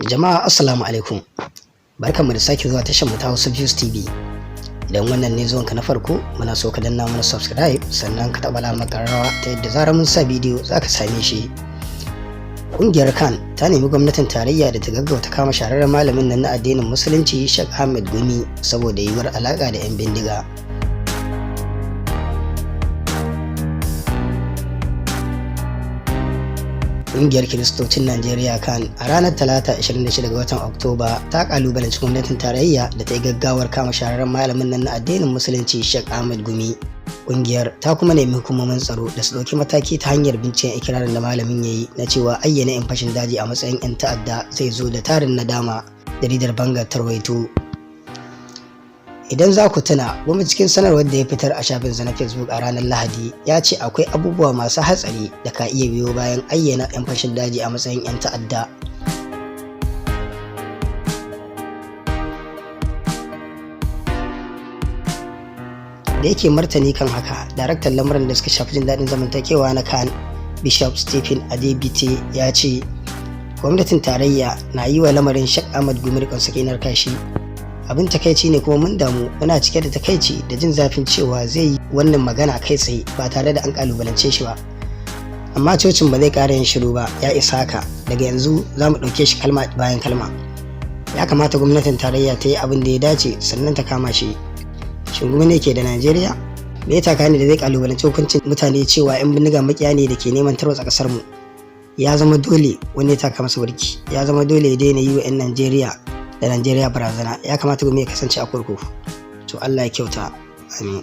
Jama'a, assalamu alaikum. Barkanmu da sake zuwa tashar mu ta Hausa Views TV. Idan wannan ne zuwanka na farko, muna so ka danna mana subscribe, sannan ka taɓa alamar ƙararrawa ta yadda zarar mun sa bidiyo za ka same shi. Ƙungiyar CAN ta nemi gwamnatin tarayya da ta gaggauta kama shahararren malamin nan na addinin Musulunci, Sheikh Ahmed Gumi, saboda yiwuwar alaƙa da 'yan bindiga. Ƙungiyar Kiristocin Najeriya CAN a ranar Talata 26 ga watan Oktoba ta kalubalanci gwamnatin tarayya da ta yi gaggawar kama shahararren malamin nan na addinin Musulunci, Sheikh Ahmed Gumi. Ƙungiyar ta kuma nemi hukumomin tsaro da su ɗauki mataki ta hanyar binciken ikirarin da malamin ya yi na cewa ayyana 'yan fashin daji a matsayin 'yan ta'adda zai zo da tarin nadama, jaridar Vanguard ta rawaito. Idan za ku tuna, Gumi, cikin sanarwar da ya fitar a shafinsa na Facebook a ranar Lahadi, ya ce akwai abubuwa masu hatsari da ka iya biyo bayan ayyana 'yan fashin daji a matsayin 'yan ta'adda. Da yake martani kan haka, daraktan lamuran da suka shafi jin daɗin zamantakewa na CAN, Bishop Stephen Adegbite, ya ce gwamnatin tarayya na yi wa lamarin Sheikh Ahmad Gumi rikon sakainar kashi. Abin takaici ne kuma mun damu, muna cike da takaici da jin zafin cewa zai yi wannan magana kai tsaye ba tare da an kalubalance shi ba. Amma cocin ba zai ƙara yin shiru ba. Ya isa haka. Daga yanzu za mu ɗauke shi kalma bayan kalma. Ya kamata gwamnatin tarayya ta yi abin da ya dace, sannan ta kama shi. Shin Gumi ne ke da Najeriya? Me ya taka ne da zai kalubalanci hukuncin mutane cewa 'yan bindiga makiya ne da ke neman tarwatsa kasar mu? Ya zama dole wani ya taka masa burki. Ya zama dole ya daina yi wa 'yan Najeriya da Najeriya barazana. Ya kamata Gumi ya kasance a kurkuku. To, Allah ya kyauta, amin.